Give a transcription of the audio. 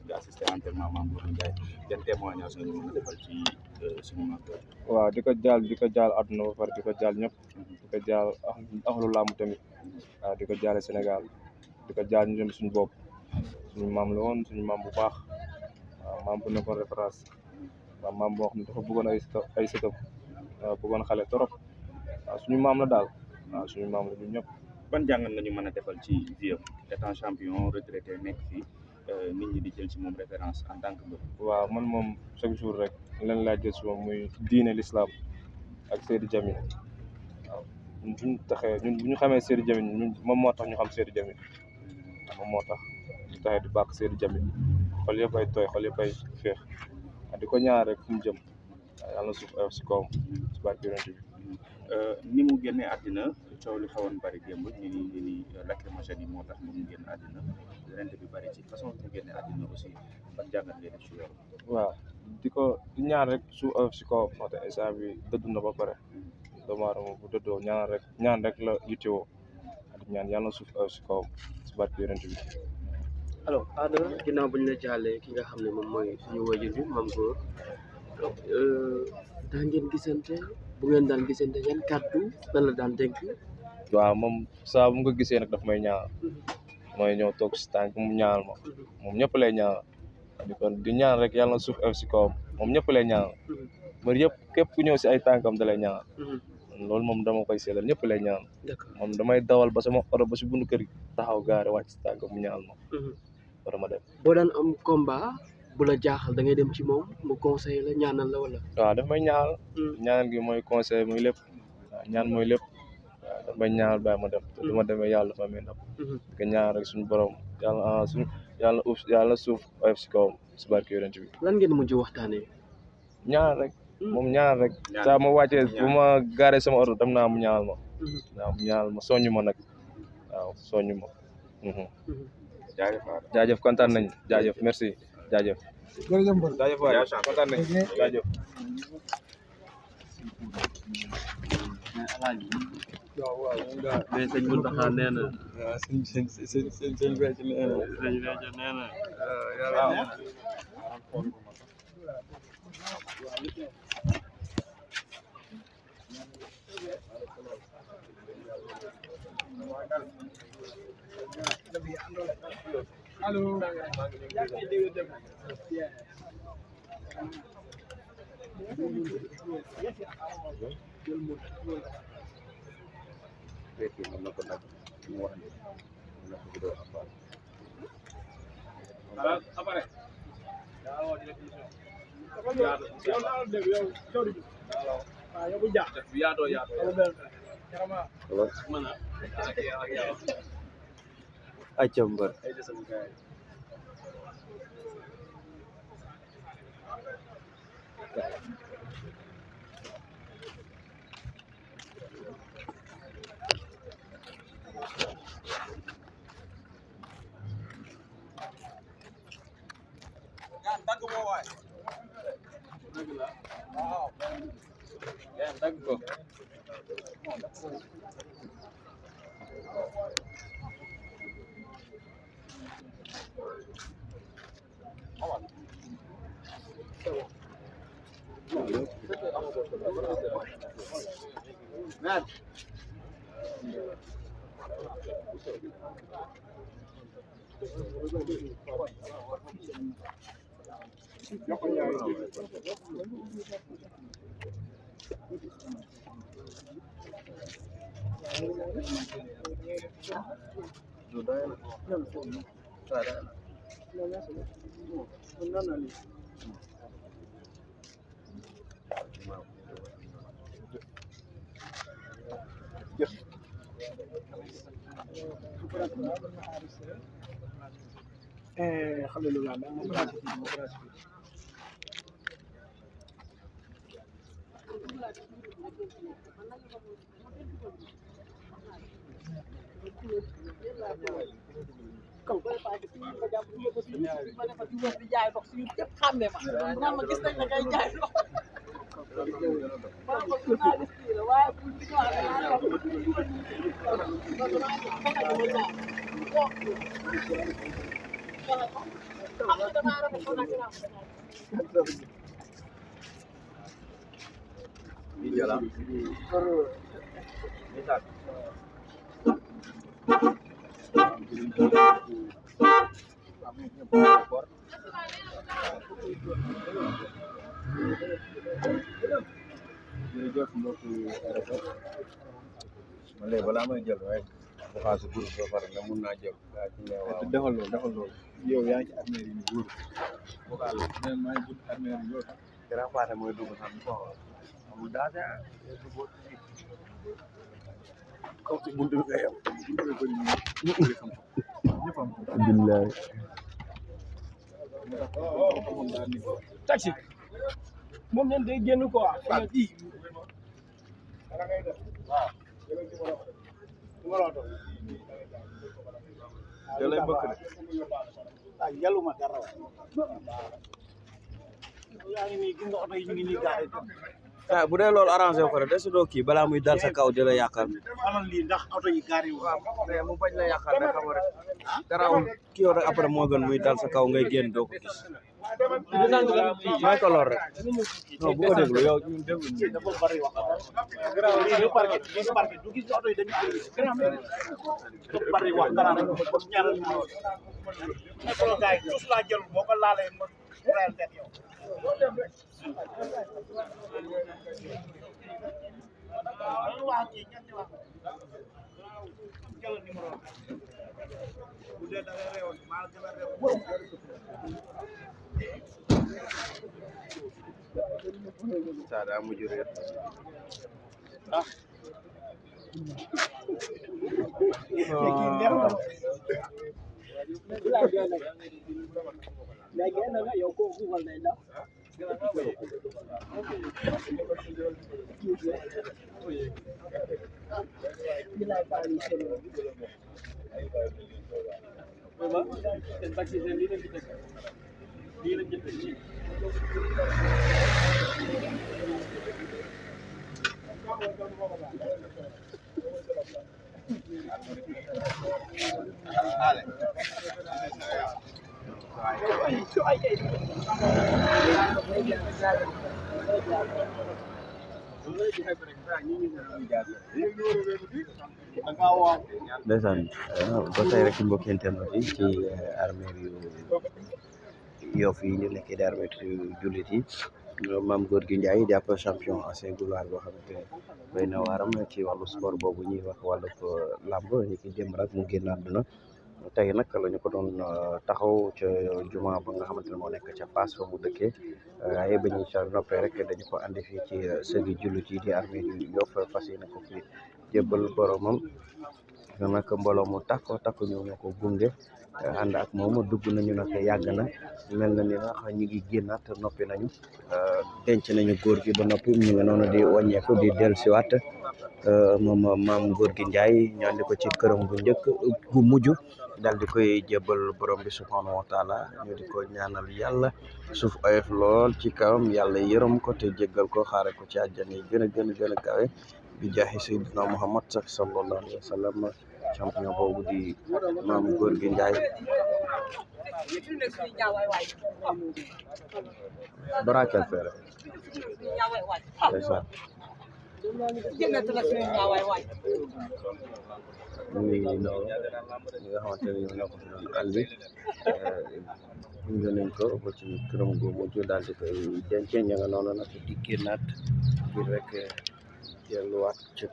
di assister entraînement Mame Gor Ndiaye yan témoignage nga ñu mën a defal ci suñu mag waaw di ko jaal àdduna ba pare di ko jaal ñëpp di ko jaal axlu làmb tamit waaw di ko jaale Sénégal di ko jaal ñu suñu bopp suñu maam la woon suñu maam bu baax waaw maam bu nekkoon référence waaw maam boo xam ne dafa bëggoon ay sëtam bëggoon xale trop waaw suñu maam la daal waaw suñu maam la ñun ñëpp. ban jàngat nga ñu mën a defal ci vie étant champion retraité nekk fii nit ñi di jël ci moom référence en tant que mbër. waaw man moom chaque jour rek leen laa jël si moom muy diine l'islam ak Seydou Djamil waaw ñun bu ñu xamee Seydou Djamil ñun moom moo tax ñu xam Seydou Djamil moom moo tax ñu taxee di bàkk Seydou Djamil xol yëpp ay tooy xol yëpp ay féex di ko ñaar rek fu mu jëm waaw yàlla na suuf ayof si kawam si barke yonent bi. ni mu génnee àddina coow li xawoon bari démb ñu ni lacrymogène yi moo tax mu génn àddina rent bi bari ci façon bi mu génne àddina aussi ban jàngat ngay def ci yow. waaw di ñaan rek suuf ayof si kawam moo tax instant bi dëdd na ba pare doomu aadama bu dëddoo ñaan rek la yittewoo di ñaan yàlla na suuf ayof si kawam si barke yonent bi. alors Ada ginnaaw bañ la jàllee ki nga xam ne moom mooy suñu wajur bi Mame Gor daa ngeen gisante bu ngeen daan gisante yan kàddu lan la daan dénk. waaw moom saa bu nga gisee nag daf may ñaanal mooy ñëw toog si tànk mu ñaanal ma moom ñëpp lay ñaanal di ñaan rek yàlla na suuf si kawam moom ñëpp lay ñaanal mbër yëpp képp ku ñëw si ay tànkam da lay ñaanal loolu moom dama koy seedal ñëpp lay ñaanal moom damay dawal ba sama oto ba si bundu kër gi taxaw gaare wàcc si tànkam mu ñaanal ma war ma dem. boo daan am combat bu la jaaxal da ngay dem ci moom mu conseil la ñaanal la wala. waaw daf may ñaanal ñaanal gi mooy conseil mooy lépp waaw ñaan mooy lépp waaw daf may ñaanal bàyyi ma dem te du ma demee yàlla dafa may ndam di ñaan rek suñu borom yàlla suuf oyof si kawam si barke yonent bi. lan ngeen mujj waxtaanee. ñaanal rek moom ñaanal rek saa ma wàccee bu ma gaaree sama oto dem naa mu ñaanal ma waaw mu ñaanal ma soññu ma nag waaw soññu ma. jaajëf kontaan nañ jaajëf merci jaajëf. jaajëf waay kontaan nañ jaajëf. waaw mais sëñ Mountakha nee na. waaw sëñ Béthio nee na. sëñ Béthio nee na. Allo. Acca mbër. jërëjëf mbokki RFM man léegi balaa may jël rek bu xaas groupe ba pare ne mun naa jël gaa ci ne waaw defal loolu yow yaa ngi ci armée yi wóor vocal mais maa ngi gudd armée yi yow grand parti mooy dugg sax ko amul daase comme ci buntu ngay am buntu ko ñëpp am billahi taxi moom nen day génn quoi da lay bëkk de yaluma dara yaa ngi nii gis nga oto yi ñu ngi nii gaare ah bu dee loolu arrangé ko rek desu doo kii balaa muy dal sa kaw di la yàqal xamal lii ndax oto yi gaare wu mais mu bañ la yàqal rek xam rek garaawul kii yow rek après moo gën muy dal sa kaw ngay génn doo ko gis may ko lool rek non bu ko déglu yow ñun déglu ñu dafa bari wax lii parquet du gis nga oto yi dañu dafa bari wax dara rek ba ñaaral ñu ko gaay tous la jël boo ko laalee ma rayal tet yow wax ci ñetti wax jël numéro bu dee da ngay réew maa gën a réew saa daa mujj réer ndeysaan ba tey rek mbokki internet yi ci armée yu Yoff yi ñu nekkee di armée jullit yi Mame Gorgui Ndiaye di ab champion ancien gloire boo xamante ne béy na waaram ci wàllu sport boobu ñuy wax wàllu làmb ñi ki démb rek mu génn àdduna tey nag la ñu ko doon taxaw ca juma ba nga xamante ne moo nekk ca Fass fa mu dëkkee waaye ba ñu ca noppee rek dañu ko andi fii ci sëgi jullit yi di armée yu Yoff fas yéene ko fi jébbal boromam nag mbooloo mu takko ñëw ñoo ko gunge ànd ak moom dugg nañu nag yàgg na mel na ni nag ñu ngi génnaat noppi nañu denc nañu góor gi ba noppi ñu ngi noonu di wàññeeku di dellusiwaat moom Mame Gorgui Ndiaye ñu andi ko ci këram bu njëkk gu mujj daal di koy jébbal borom bi subhanahu wa taala ñu di ko ñaanal yàlla suuf oyof lool ci kawam yàlla yërëm ko te jéggal ko xaare ko ci àjjana yi gën a kawe bi jaaxi sayyidina Muhammad sallallahu alayhi wa sallam champion boobu di Mame Gorgui Ndiaye barakel fere ndeysaan ñu ngi noonu ñi nga xamante ne ñoo ko fi doon andi indi nañ ko ba ci këram gu mujj daal di koy denc ña nga noonu nag di génnaat ngir rek delluwaat ci